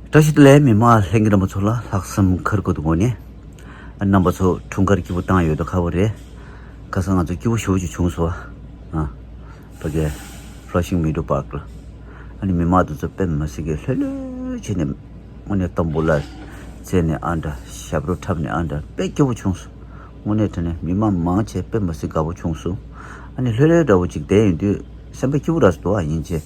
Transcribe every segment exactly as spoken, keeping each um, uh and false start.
བཀྲ་ཤིས་བདེ་ལེགས། མི་མང་ལྷན་རྒྱས་རྣམ་པ་ཚོ་ལ་ལྷག་བསམ་ཁ་དགོས་དུ་ངོ་ནས། ཨ་རྣམ་པ་ཚོ་འཁྲུངས་སྐར་སྐྱིད་པོ་བཏང་ཡོད་དོ། ཁ་བོ་རེད། ཁ་སང་ང་ཚོ་སྐྱིད་པོ་ཞེ་པོ་ཅིག་བྱུང་སོང་། ཨ། ཕ་གི་Flushing Meadow Park ལ། ཨ་ནི་མི་མང་དེ་ཚོ་དཔེ་མི་སྲིད་ཀྱི་ལྷོད་ལྷོད་བྱས་ནས། དངོས་གནས་ཏམ་བུ་ལ་རྩེ་ནས་ཨ་འདྲ། ཞབས་བྲོ་འཁྲབ་ནས་ཨ་འདྲ། དཔེ་སྐྱིད་པོ་བྱུང་སོང་། དངོས་གནས་དྲང་གནས་མི་མང་མང་ཆེ་དཔེ་མི་སྲིད་དགའ་པོ་བྱུང་སོང་། ཨ་ནི་ལྷོད་ལྷོད་འདྲ་བོ་ཅིག་བསྡད་ཡོང་དུས་སེམས་པ་སྐྱིད་པོ་རག་སོང་འདུག་ཨ། ཡིན་ཆེ།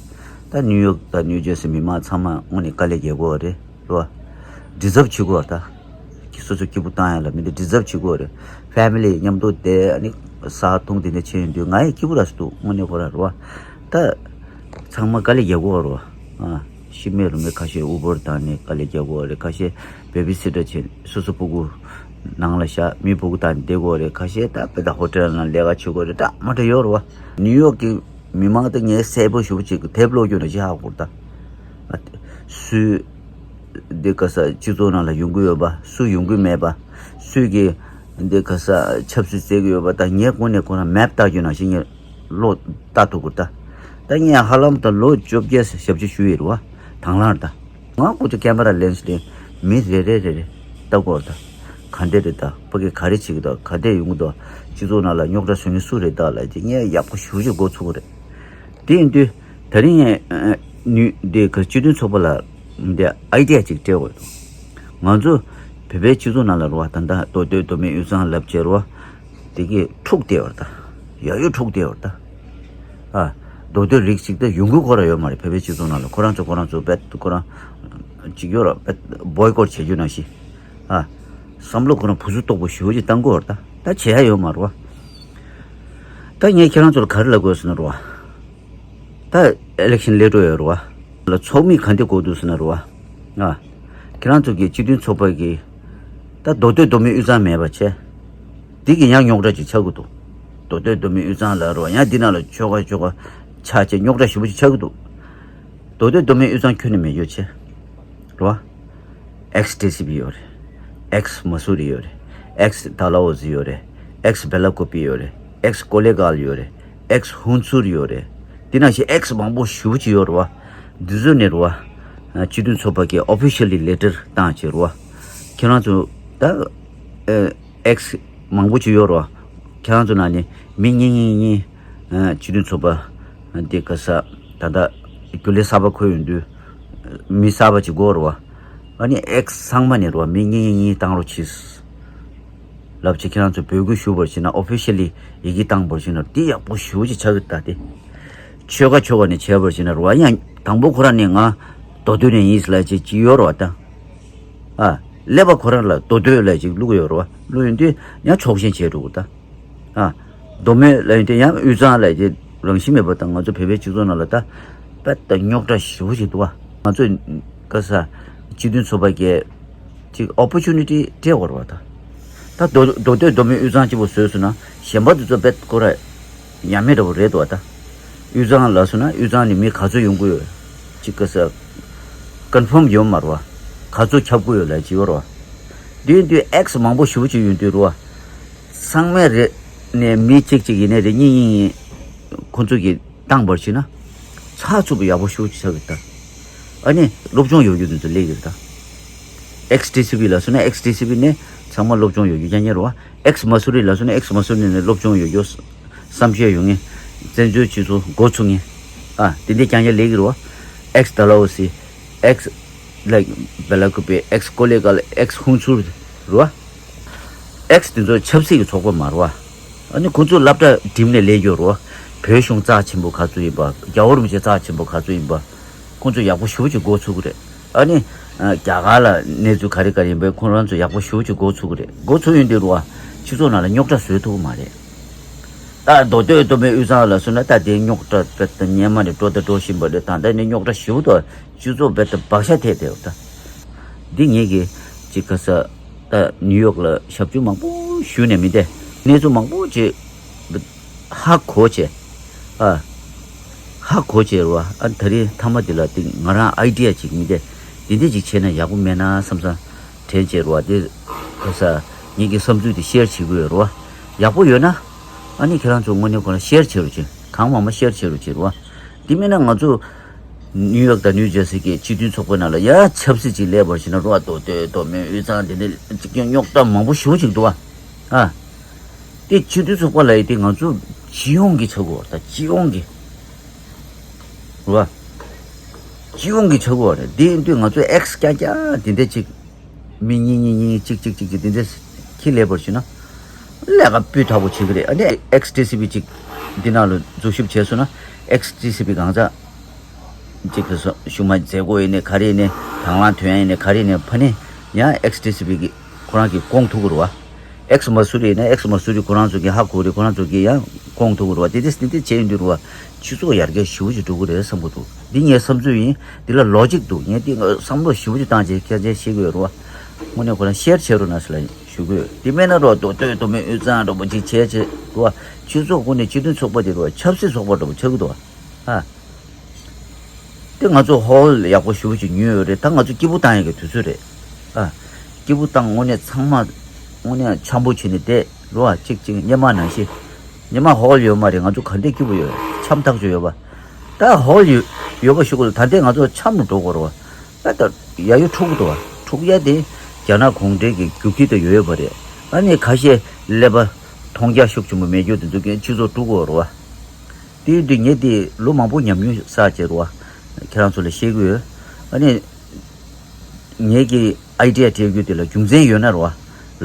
ད་ནིའུ་ཡོག་དང་ནིའུ་ཇར་སི་མི་མང་ཚང་མ་དངོས་གནས་དཀའ་ལས་རྒྱག་དགོས་པ་རེད། རེད་བ། ཌི་ཛརབ་བྱེད་དགོས་པ་ད། སོ་སོ་སྐྱིད་པོ་བཏང་ཡ་ལ་མི་འདི་ཌི་ཛརབ་བྱེད་དགོས་པ་རེད། ཕེ་མི་ལི་མཉམ་དུ་བསྡད། ཨ་ནི་ཟ་འཐུང་དེ་འདྲ་བྱས་ཡོང་དུས་ང་ཡང་སྐྱིད་པོ་རག་སོང་འདུག་དངོས་གནས་ཁོ་རང་རེད་བ། ད་ཚང་མ་དཀའ་ལས་རྒྱག་དགོས་པ་རེད་བ། ཨ། ཤི་མེད་རུ་མེད་ཁ་ཤས་ཨུ་བར་བཏང་ནས་དཀའ་ལས་རྒྱག་དགོས་པ་རེད། ཁ་ཤས་བེ་བི་སི་ཊར་བྱས་སོ་སོ་སྤུ་གུ་ནང་ལ་བཞག་མི་སྤུ་གུ་དང་བསྡད་དགོས་རེད། ཁ་ཤས་ད་དཔེ་ད་ཧོ་ཊེལ་ནང་ལས་ཀ་བྱེད་དགོས་རེད། འདྲ་མི་འདྲ་ཡོད་རེད་བ། ནིའུ་ཡོག་གི་མི་མང་ད་ངས་གསལ་པོ་ཞེ་པོ་ཅིག་དེབ་ཀློག་རྒྱུ་ན་ཅི་ཧ་གོ་རེད་ད། ཨ། སུས་འདི་ག་ས་སྤྱི་ཚོགས་ནང་ལ་ཡོང་གི་ཡོད་པ། སུ་ཡོང་གི་མེད་པ། སུས་ཀྱི་འདི་ག་ས་ཆབ་སྲིད་བཙལ་གི་ཡོད་པ། ད་ངས་དངོས་གནས་ཁོ་རང་མེབ་ལྟ་རྒྱུ་ན་ཞིག་ངས་ཀློག་ལྟ་ཐུབ་གི་རེད་ད། ད་ངས་ཧ་ལམ་ད་ལོ་བཅོ་བརྒྱད་ཞབས་ཕྱི་ཞུས་ཡོད་རེད་བ། དང་བླངས་རེད་ད། ང་ཁོ་ཚོ་ཀེ་མ་ར་ལེན་སི་ལེན་མི་རེ་རེ་རེ་རེ་ལྟ་དགོས་རེད་ད། ག་འདྲ་རེད་ད། ཕ་གི་ག་རེ་བྱེད་ཀྱི་འདུག་ག་འདྲ་ཡོང་གི་འདུག་སྤྱི་ཚོགས་ནང་ལ་རྙོག་དྲ་བཟོ་མཁན་སུ་རེད་ད་ལབ་ཀྱི་ངས་ཡག་པོ་ཞེ་པོ་ཅིག་མགོ་ཚོད་ཀྱི་རེད། དེ་ཡིན་དུས་ད་རིང་ངས་ནུས་འདི་ག་སྤྱི་མཐུན་ཚོགས་པ་ལ་འདི་ཨའི་ཌི་ཡ་ཅིག་སྤྲད་དགོས་འདུག་ང་ཚོ་བོད་པའི་སྤྱི་ཚོགས་ནང་ལ་རེད་བ། ད་ལྟ་མདོ་སྟོད་མདོ་སྨད་དབུས་གཙང་ལབ་བྱས་རེད་བ། དེ་གི་འཁྲུག་བསྡད་པ་རེད་ད། ཡ་ཡོ་འཁྲུག་བསྡད་པ་རེད་ད། ཨ། མདོ་སྟོད་རིགས་གཅིག་ད་ཡོང་གི་ཁོ་རང་ཡོད་མ་རེད། བོད་པའི་སྤྱི་ཚོགས་ནང་ལ་ཁོ་རང་ཚོ་ཁོ་རང་ཚོ་བེད་ཁོ་རང་གཅིག་ཡོད་ར་བེད་བོའི་ཀོཊ་བྱེད་རྒྱུ་ནང་བཞིན། ཨ། བསམ་བློ་ཁོ་རང་ཕུ་སུ་ཏོག་པོ་ཞེ་པོ་ཅིག་བཏང་གི་ཡོད་རེད་ད། ད་བྱེད་ཡ་ཡོད་མ་རེད་བ། ད་ངས་ཁྱེད་རང་ཚོ་ལ་ག་རེ་ལབ་དགོས་ཟེར་ན་རེད་བ། ད་ཨི་ལེག་ཤན་སླེབས་འགྲོ་ཡོད་རེད་བ། ལ་ཚོགས་མི་ག་འདྲ་དགོས་འདུག་ཟེར་ན་རེད་བ། ཨ། ཁྱེད་རང་ཚོ་གི་སྤྱི་མཐུན་ཚོགས་པ་གི་ད་མདོ་སྟོད་མདོ་སྨད་དབུས་གཙང་མེད་པ་བྱས། འདི་གི་ཡང་རྙོག་དྲ་ཅིག་ཆགས་ཀྱི་འདུག་མདོ་སྟོད་མདོ་སྨད་དབུས་གཙང་ལ་རེད་བ། ཡང་འདི་ནང་ལ་ཆོལ་ཁ་ཆོལ་ཁ་ཆགས་བྱས་རྙོག་དྲ་ཞེ་པོ་ཅིག་ཆགས་ཀྱི་འདུག་མདོ་སྟོད་མདོ་སྨད་དབུས་གཙང་ཁྱོན་ནས་མེད་རྒྱུ་བྱས། རེད་བ། ཨེགས་ཊི་སི་པི་ཡོད་རེད། ཨེགས་མ་སུ་རི་ཡོད་རེད། ཨེགས་ཌལ་ཧོ་ཟི་ཡོད་རེད། ཨེགས་བེ་ལ་ཀུ་པི་ཡོད་རེད། ཨེགས་ཀོ་ལེ་གཱལ་ཡོད་རེད། ཨེགས་ཧུན་སུར་ཡོད་རེད། འདི་ནང་བཞིན་ཨེགས་མང་པོ་ཞེ་པོ་ཅིག་ཡོད་རེད་བ། འདི་ཚོ་ནས་རེད་བ། སྤྱི་མཐུན་ཚོགས་པ་གིས་ཨོ་ཕི་ཤལ་ལི་ལེ་ཊར་བཏང་བྱས་རེད་བ། ཁྱེད་རང་ཚོ་ད་ཨེགས་མང་པོ་ཅིག་ཡོད་རེད་བ། ཁྱེད་རང་ཚོ་ནང་ནས་མི་གཉིས་གཉིས་གཉིས་སྤྱི་མཐུན་ཚོགས་པ་འདི་ག་ས་ད་ལྟ་རྒྱུན་ལས་གསར་པ་འཁོད་ཡོང་དུས་མི་གསར་པ་ཅིག་དགོས་རེད་བ། ཨ་ནི་ཨེགས་ཚང་མ་ནས་རེད་བ། མི་གཉིས་གཉིས་གཉིས་བཏང་རོགས་གྱིས། ལབ་ཅིག་ཁྱེད་རང་ཚོ་འབོད་སྐུལ་ཞུ་བར་བྱས་ན། ཨོ་ཕི་ཤལ་ལི་ཡི་གེ་བཏང་བར་བྱས་ན་འདི་ཡག་པོ་ཞེ་པོ་ཅིག་ཆགས་ཀྱི་ད་དེ། ཆོལ་ཁ་ཆོལ་ཁ་ནས་བྱས་པར་བྱས་ན་རེད་བ། ཡང་དང་པོ་ཁོ་རང་ནས་ང་མདོ་སྟོད་ནས་ཡིན་ཟེར་ལབ་ཅིག་ཅིག་ཡོད་རེད་བ་ད། ཨ། ཀླད་པ་ཁོ་རང་ལ་མདོ་སྟོད་ལབ་ཅིག་བླུག་ཡོད་རེད་བ། བླུག་ཡོང་དུས་ཡང་ཕྱོགས་ཞེན་བྱས་འགྲོ་གི་ད། ཨ། མདོ་སྨད་ལབ་ཡོང་དུས་ཡང་དབུས་གཙང་ལབ་ཅིག་རང་བཞིན་མེད་པ་ད། ང་ཚོ་བོད་པའི་སྤྱི་ཚོགས་ནང་ལ་ད་དཔེ་ད་རྙོག་དྲ་ཞེ་པོ་ཞིག་འདུག་བ། ང་ཚོས་ག་ས་སྤྱི་མཐུན་ཚོགས་པ་གིས་ཅིག་ཨོ་པོར་ཅུ་ནི་ཊི་སྤྲད་དགོས་རེད་བ་ད། ད་མདོ་མདོ་སྟོད་མདོ་སྨད་དབུས་གཙང་གཅིག་པོ་བཟོས་སོང་ན་གཞན་པ་དེ་ཚོ་དཔེ་ཁོ་ར་ཉམས་མེད་འདྲ་པོ་རེད་འདུག་བ་ད། དབུས་གཙང་ལབ་སོང་ན་དབུས་གཙང་ནས་མི་ག་ཚོད་ཡོང་གི་ཡོད། ཅིག་ག་ས་ཀོན་ཕོམ་ཡོད་མ་རེད་བ། ག་ཚོད་ཁྱབ་ཀྱི་ཡོད་ལབ་ཅིག་ཡོད་རེད་བ། དེ་ཡིན་དུས་ཨེགས་མང་པོ་ཞེ་པོ་ཅིག་ཡོང་དུས་རེད་བ། ཚང་མས་རེ་ནས་མི་གཅིག་གཅིག་ཡིན་ནའི་རེ་གཉིས་གཉིས་གཉིས་ཁོ་ཚོ་གིས་བཏང་བར་བྱས་ན་ཚགས་ཚུད་པོ་ཡག་པོ་ཞེ་པོ་ཅིག་ཆགས་ཀྱི་ད། ཨ་ནི་སློབ་སྦྱོང་ཡོད་རྒྱུ་དེ་ཚོ་སླེབས་ཀྱི་རེད་ད། ཨེགས་ཊི་སི་པི་ལབ་སོང་ན་ཨེགས་ཊི་སི་པི་ནས་ཚང་མ་སློབ་སྦྱོང་ཡོད་རྒྱུ་རྐྱང་རྐྱང་རེད་བ། ཨེགས་མ་སུ་རི་ལབ་སོང་ན་ཨེགས་མ་སུ་རི་ནས་སློབ་སྦྱོང་ཡོད་རྒྱུ། བསམ་ཤེས་ཡོད་མཁན། བཙན་བྱོལ་སྤྱི་ཚོགས་འགོ་ཚུགས་མཁན། ཨ། དེ་འདྲ་རྐྱང་རྐྱང་སླེབས་ཀྱི་རེད་བ། ཨེགས་ཌལ་ཧོ་ཟི། ཨེགས་ལའིཀ་བེ་ལ་ཀུ་པི། ཨེགས་ཀོ་ལེ་གཱལ། ཨེགས་ཧུན་སུར་རེད་བ། ཨེགས་དེ་ཚོ་ཆབ་སྲིད་ཀྱི་ཚོགས་པ་མ་རེད་བ། ཨ་ནི་ཁོ་ཚོ་སློབ་གྲྭ་འགྲིམས་ནས་སླེབས་ཡོད་རེད་བ། བོད་གཞུང་རྩ་ཆེན་པོ་ག་ཚོད་ཡིན་པ། རྒྱལ་བ་རིན་པོ་ཆེ་རྩ་ཆེན་པོ་ག་ཚོད་ཡིན་པ། ཁོ་ཚོ་ཡག་པོ་ཞེ་པོ་ཅིག་མགོ་ཚོད་ཀྱི་རེད། ཨ་ནི། ཨ། རྒྱ་གར་ལ་གནས་ཚུལ་ག་རེ་ག་རེ་ཡིན་པའི་ཁོ་རང་ཚོ་ཡག་པོ་ཞེ་པོ་ཅིག་མགོ་ཚོད་ཀྱི་རེད། མགོ་ཚོད་ཡོང་དུས་རེད་བ། སྤྱི་ཚོགས་ནང་ལ་རྙོག་དྲ་བཟོ་ཐུབ་ཀྱི་མ་རེད། ད་མདོ་སྟོད་མདོ་སྨད་དབུས་གཙང་ལ་སོང་ན་ད་དེ་རྙོག་དྲ་དཔེ་ད་སྔོན་མ་ནས་འགྲོ་ད་འགྲོ་བཞིན་པ་རེད། ད་ལྟ་ནས་རྙོག་དྲ་ཞེ་པོ་འདུག་སྤྱི་ཚོགས་དཔེ་ད་བག་ཆགས་ཐེབས་བསྡད་ཡོད་ད། འདི་ངེད་ཀྱིས་ཅིག་ག་ས་ད་ནིའུ་ཡོག་ལ་ཞབས་ཞུ་མང་པོ་ཞུས་ནས་མི་འདས། གནས་ཚུལ་མང་པོ་ཅིག་ཧ་གོ་བྱས། ཨ། ཧ་གོ་བྱས་རེད་བ། ཨ། ད་རེས་མཐའ་མ་འདི་ལ་འདི་ང་རང་ཨའི་ཌི་ཡ་ཅིག་མི་འདས། འདི་འདྲ་ཅིག་བྱས་ན་ཡག་པོ་མེད་ན་བསམ་བསམ་དྲན་བྱས་རེད་བ། འདི་ག་ས་ངེད་ཀྱི་བསམ་ཚུལ་འདི་ཤེར་བྱེད་དགོས་ཡོད་རེད་བ། ཡག་པོ་ཡོད་ན། ཨ་ནི་ཁྱེད་རང་ཚོ་དངོས་གནས་ཁོ་ན་ཤེར་བྱེད་རོགས་བྱེད། གང་མང་མང་ཤེར་བྱེད་རོགས་བྱེད་རེད་བ། འདི་མིན་ན་ང་ཚོ་ ནིའུ་ཡོག་དང་ནིའུ་ཇར་སི་གི་སྤྱི་མཐུན་ཚོགས་པའི་ནང་ལ་ཡང་ཆབ་སྲིད་ཅིག་སླེབས་པར་བྱས་ན་རོ། མདོ་སྟོད་མདོ་སྨད་དབུས་གཙང་དེ་འདྲ་ཅིག་ཀྱང་རྙོག་དྲ་མང་པོ་ཞེ་པོ་ཅིག་འདུག་བ། ཨ། དེ་སྤྱི་མཐུན་ཚོགས་པ་ལབ་ཡས་དེ་ང་ཚོ་སྤྱི་ཡོངས་ཀྱི་ཆགས་དགོས་བ་དང་། སྤྱི་ཡོངས་ཀྱི་རོ། སྤྱི་ཡོངས་ཀྱི་ཆགས་དགོས་བ་རེད། དེ་ཡིན་དུས་ང་ཚོ་ཨེགས་རྐྱང་རྐྱང་དེ་འདྲ་ཅིག་མི་གཉིས་གཉིས་གཉིས་གཅིག་གཅིག་གཅིག་གཅིག་དེ་འདྲ་ཁྱི་ལེ་བར་ཞུ་ན། ལས་ཀ་སྤུས་དག་པོ་བྱེད་ཀྱི་རེད། ཨ་ནི་ཨེགས་ཊི་སི་པི་གཅིག་འདི་ནང་ལ་འཛུལ་ཞུགས་བྱས་སོང་ན། ཨེགས་ཊི་སི་པི་གང་ཟག་གཅིག་ལ་སོ་ཞུ་མ་མཛད་སྒོ་ཡིན་ནའི་ག་རེ་ཡིན་ནའི། དང་བླངས་ཐོན་ཡ་ཡིན་ནའི་ག་རེ་ཡིན་ནའི། ཕ་ནི་ཡང་ཨེགས་ཊི་སི་པི་གི་ཁོ་རང་གིས་སྐོང་ཐུབ་ཀྱི་རེད་བ། ཨེགས་མ་སུ་རི་ཡིན་ན་ཨེགས་མ་སུ་རི་ཁོ་རང་ཚོ་གིས་ཧ་གོ་རེད། ཁོ་རང་ཚོ་གིས་ཡང་སྐོང་ཐུབ་ཀྱི་རེད་བ། དེ་དེ་དེ་བྱས་ཡོང་དུས་རེད་བ། སྤྱི་ཚོགས་ཡར་རྒྱས་ཞེ་པོ་ཅིག་འགྲོ་གི་རེད་བསམ་གྱི་འདུག་འདི་ངའི་བསམ་ཚུལ་ཡིན། འདི་ལ་ལོ་ཇིག་འདུག་ངས་འདི་བསམ་བློ་ཞེ་པོ་ཅིག་བཏང་བྱས་ཁྱེད་ཚོས་ཤེས་ཀྱི་ཡོད་རེད་བ། དངོས་གནས་ཁོ་རང་ཤེར་བྱེད་རོགས་གནང་ཟེར་ལ་ཞུ་གི་ཡོད། འདི་མེད་ན་རོགས་མདོ་སྟོད་མདོ་སྨད་དབུས་གཙང་འདྲ་པོ་ཅིག་བྱས་བྱས་རེད་བ། སྤྱི་ཚོགས་སྒོ་ནས་སྤྱི་མཐུན་ཚོགས་པ་འདི་རེད་བ། ཆབ་སྲིད་ཚོགས་པ་འདྲ་པོ་ཆགས་ཀྱི་འདུག་བ། ཨ། དེ་ང་ཚོ་ཧོལ་ཡག་པོ་ཞེ་པོ་ཅིག་ཉོས་ཡོད་རེད། ད་ང་ཚོ་སྐྱིད་པོ་བཏང་ཡག་གི་དུས་ཚོད་རེད། ཨ། སྐྱིད་པོ་བཏང་། དངོས་གནས་ཚང་མ་དངོས་གནས་འཆམ་པོ་བྱས་ནས་བསྡད་རོགས་ཨ། གཅིག་གཅིག་སྔོན་མ་ནང་བཞིན། སྔོན་མ་ཧོལ་ཡོད་མ་རེད། ང་ཚོ་ག་འདྲས་སྐྱིད་པོ་ཡོད། འཆམ་ཐག་ཆོད་ཡོད་པ། ད་ཧོལ་ཡོད་ཡོད་པ་ཞུ་དགོས། ད་ལྟའི་ང་ཚོ་འཆམ་ནས་འགྲོ་དགོས་རེད་བ། ད་ད་ཡ་ཡོ་འཁྲུག་གི་འདུག་བ། འཁྲུག་ཡ་དེ་རྒྱ་ནག་གུང་ཁྲན་གྱི་རྒྱུག་ཁྱི་དེ་ཡོད་ཡོད་པ་རེད། ཨ་ནི་ཁ་ཤས་ཀླད་པ་མཐོང་རྒྱ་ཤུགས་ཆེན་པོ་མེད་རྒྱུ་དེ་ཚོ་གིས་སྤྱི་ཚོགས་དཀྲུག་གི་ཡོད་རེད་བ། དེ་ཡིན་དུས་ངས་དེ་ལོ་མང་པོ་ཉམས་མྱོང་བསགས་བྱས་རེད་བ། ཁྱེད་རང་ཚོ་ལ་བཤད་ཀྱི་ཡོད། ཨ་ནི། ངེད་ཀྱི་ཨའི་ཌི་ཡ་སྤྲད་རྒྱུ་དེ་ལ་རྒྱུ་མཚན་ཡོད་ན་རེད་བ།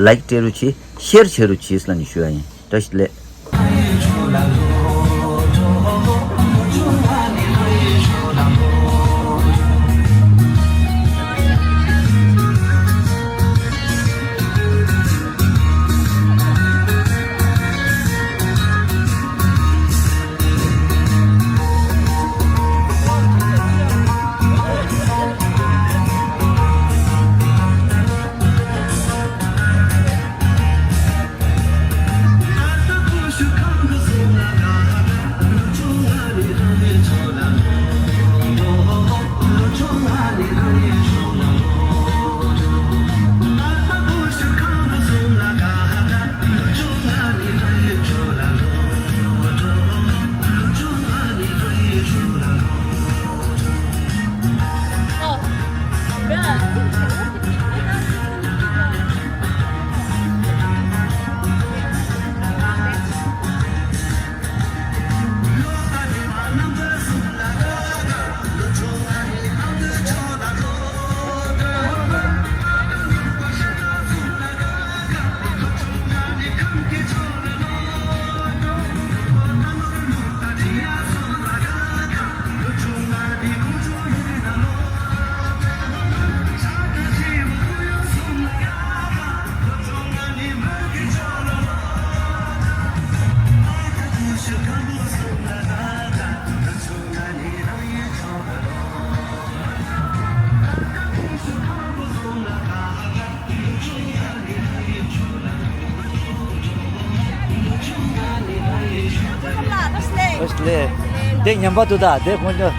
ལའིཀ་སྤྲད་རོགས་གྱིས། ཤེར་བྱེད་རོགས་གྱིས་ལབ་ནས་ཞུ་ཡ་ཡིན། བཀྲ་ཤིས་བདེ་ལེགས། ཨོ་སླེ། དེ་ཉམས་པ་འདུག་ད་དེ་ཁོང་ཚོ།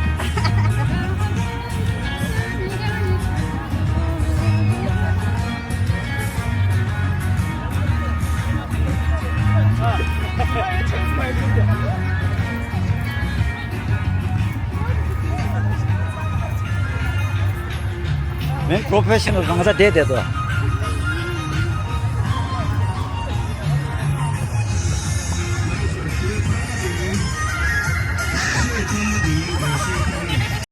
མིན་པོ་རོ་ཕེ་ཤི་ནལ་གང་ས་བསྡད་བསྡད་དོ།